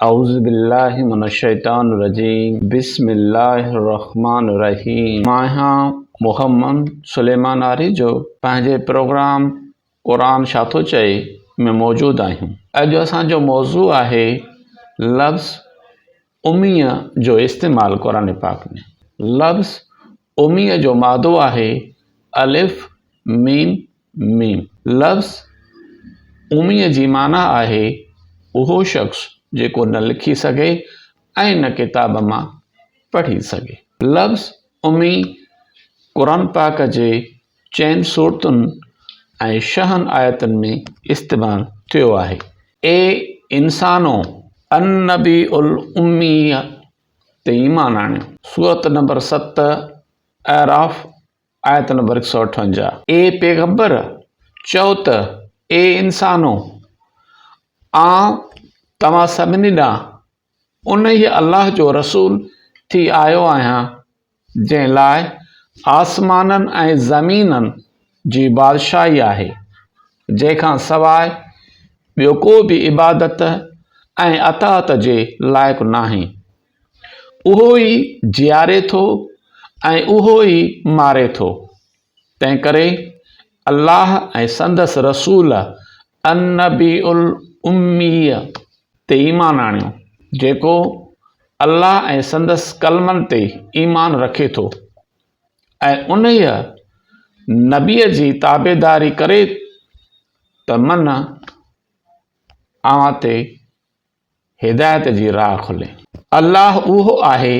اعوذ بالله من الشيطان الرجيم بسم الله الرحمن الرحيم مان آهيان محمد سليمان آريجو پنهنجي پروگرام قرآن ڇا ٿو چئي ۾ موجود آهيون. اڄ اسان جو موضوع آهي لفظ اميء جو استعمال قرآن پاڪ ۾. لفظ اميء جو مادو آهي الف ميم ميم. لفظ اميء جي معنيٰ آهي اهو شخص جيڪو نه لکي سگهي ۽ نه ڪتاب مان پڙهي سگهي. لفظ امي قرآن پاڪ جي چئن سورتن ۽ ڇهن آيتن ۾ استعمال ٿيو آهي. اي انسانو! النبي الامي تي ايمان آڻيو. سورت نمبر ست، اعراف، آيت نمبر 158. اي پيغمبر! چئو ته، اي انسانو! آء توهان سڀني ڏانهن انهيء الله جو رسول ٿي آيو آهيان، جنهن لاء آسمانن ۽ زمينن جي بادشاهي آهي، جنهن کان سواء ٻيو ڪو به عبادت ۽ اطاعت جي لائق ناهي. اهو ئي جياري ٿو ۽ اهو ئي ماري ٿو. تنهنڪري الله ۽ سندس رسول النبي الامي تي ايمان آڻيو، جيڪو الله ۽ سندس ڪلمن تي ايمان رکي ٿو ۽ انهيء نبيء جي تابعداري ڪري ته من اوهان تي هدايت جي راهه کلي. الله اهو آهي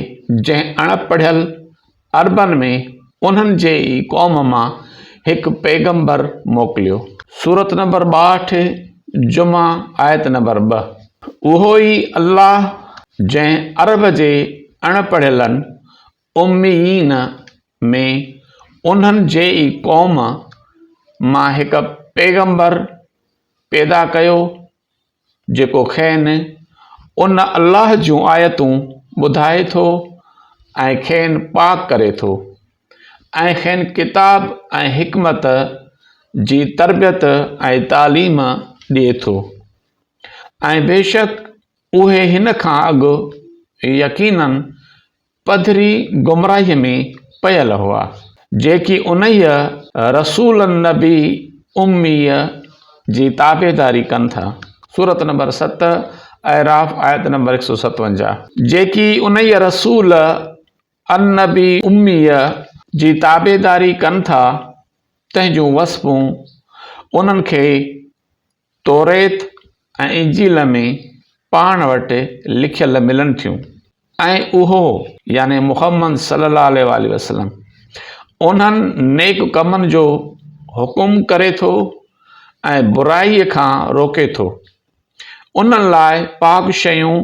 جنهن اڻ پڙهيل عربن ۾ انهن جي ئي قوم مان هڪ پيغمبر موڪليو. سورت نمبر 62، جمعه، آيت نمبر 2. اهو ئي الله جنهن عرب جي اڻ پڙهيلن، اميين، ۾ انهن جي ئي قوم مان هڪ پيغمبر پيدا ڪيو جيڪو کين ان الله جون آيتون ٻڌائي ٿو ۽ کين پاڪ ڪري ٿو ۽ کين ڪتاب ۽ حڪمت جي تربيت ۽ تعليم ڏئي ٿو ۽ بيشڪ اهي هن کان اڳ يقيناً پڌري گمراهيء ۾ پيل هئا. جيڪي انهيء رسول النبي اميء جي تابعداري ڪن ٿا. سورت نمبر 7، اعراف، آيت نمبر 157. جيڪي انهيء رسول النبي اميء جي تابعداري ڪن ٿا، تنهن جون وصفون انهن کي توريت ۽ انجيل ۾ پاڻ وٽ لکيل ملن ٿيون ۽ اهو، يعني محمد صلي الله عليه واٰله وسلم، انهن نيڪ ڪمن جو حڪم ڪري ٿو ۽ برائيء کان روڪي ٿو. انهن لاء پاڪ شيون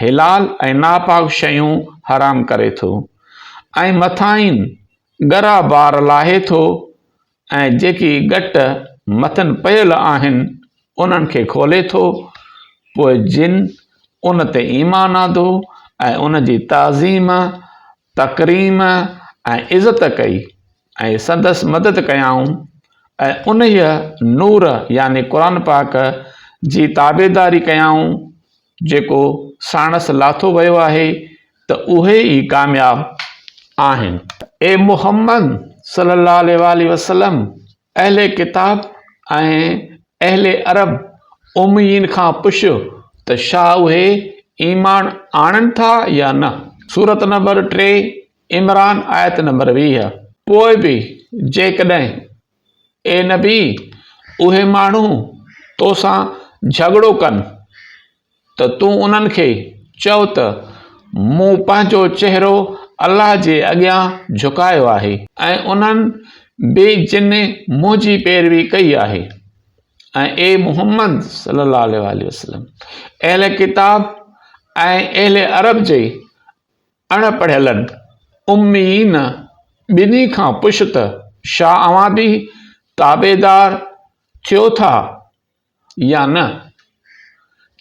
حلال ۽ ناپاڪ شيون حرام ڪري ٿو ۽ مٿانئن ڳرا بار لاهي ٿو ۽ جيڪي ڳٽ مٿن پيل آهن انهن کي کولي ٿو، پوء جن ان تي ايمان آندو ۽ ان جي تعظيم، تڪريم ۽ عزت ڪئي ۽ سندس مدد ڪيائون ۽ انهيء نور يعني قرآن پاڪ جي تابعداري ڪيائون جيڪو ساڻس لاٿو ويو آهي ته اهي ئي ڪامياب آهن. اي محمد صلي الله عليه واٰله وسلم! اهل ڪتاب ۽ اهل عرب اميين کان پڇ ته ڇا اهي ايمان آڻن ٿا يا نه؟ سورت نمبر 3، عمران، آيت نمبر 20. پوء به جيڪڏهن اي نبي! اهي ماڻهو تو سان جهڳڙو ڪن ته تون انهن کي چئو ته مون پنهنجو چهرو الله جي اڳيان جهڪايو آهي. ۽ انهن به جن منهنجي پيروي ڪئي آهي. ۽ اي محمد صلي الله عليه واٰله وسلم! اهل ڪتاب ۽ اهل عرب جي اڻ پڙهيلن، اميين، ٻنهي کان پڇ ته ڇا اوهان به تابعدار ٿيو ٿا يا نه؟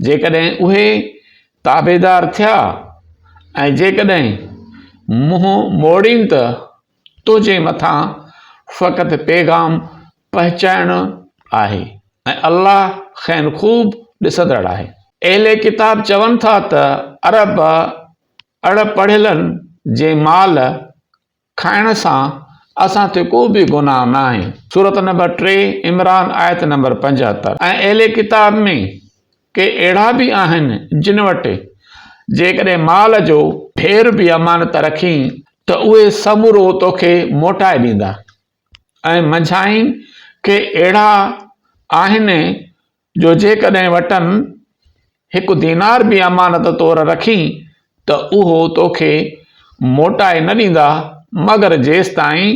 جيڪڏهن اهي تابعدار ٿيا ۽ جيڪڏهن منهن موڙين ته تنهنجي مٿان فقط پيغام پهچائڻ آهي ۽ الله کين خوب ڏسندڙ آهي. اهل ڪتاب چون ٿا ته عرب اڻ پڙهيلن جي مال کائڻ سان اسان تي ڪو به گناهه ناهي. سورت نمبر 3، عمران، آيت نمبر 75. ۽ اهل ڪتاب ۾ ڪي اهڙا به آهن جن وٽ جيڪڏهن مال جو ڍير به امانت رکين ته اهي سمورو توکي موٽائي ڏيندا ۽ منجهائن ڪي اهڙا آهن جو جيڪڏهن وٽن هڪ دينار به امانت طور رکين ته اهو توکي موٽائي نه ڏيندا، مگر جيستائين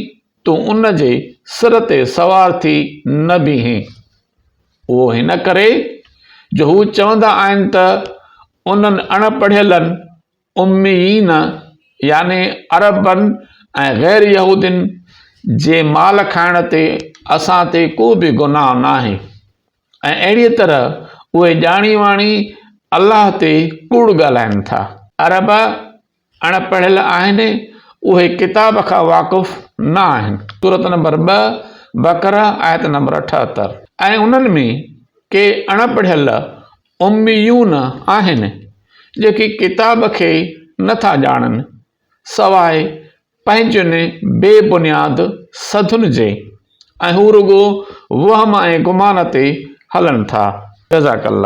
تون ان جي سر تي سوار ٿي نه بيهين. اهو هن ڪري جو هو چوندا آهن ته انهن اڻ پڙهيلن اميين يعني عربن ۽ غير يهودين جي مال کائڻ تي اسان تي ڪو به گناهه ناهي ۽ اهڙيء طرح اهي ڄاڻي واڻي الله تي ڪوڙ ڳالهائن ٿا. عرب اڻ پڙهيل آهن، اهي ڪتاب کان واقف نه آهن. سورت نمبر 2، بقره، آيت نمبر 78. ۽ انهن ۾ ڪي اڻ پڙهيل اميون آهن، جيڪي ڪتاب کي نه ٿا ڄاڻن، سواء پنهنجين بي بنياد سڌن جي، ۽ هو رڳو وهم ۽ گمان تي هلن ٿا. جزاڪ الله.